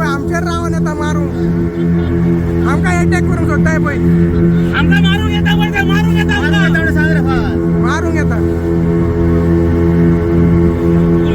आमचेर रावन येता मारूंक, आमकां एटॅक करूंक सोदताय पळय. आमकां मारूंक येता पळय, मारूंक येता, मारूंक येता.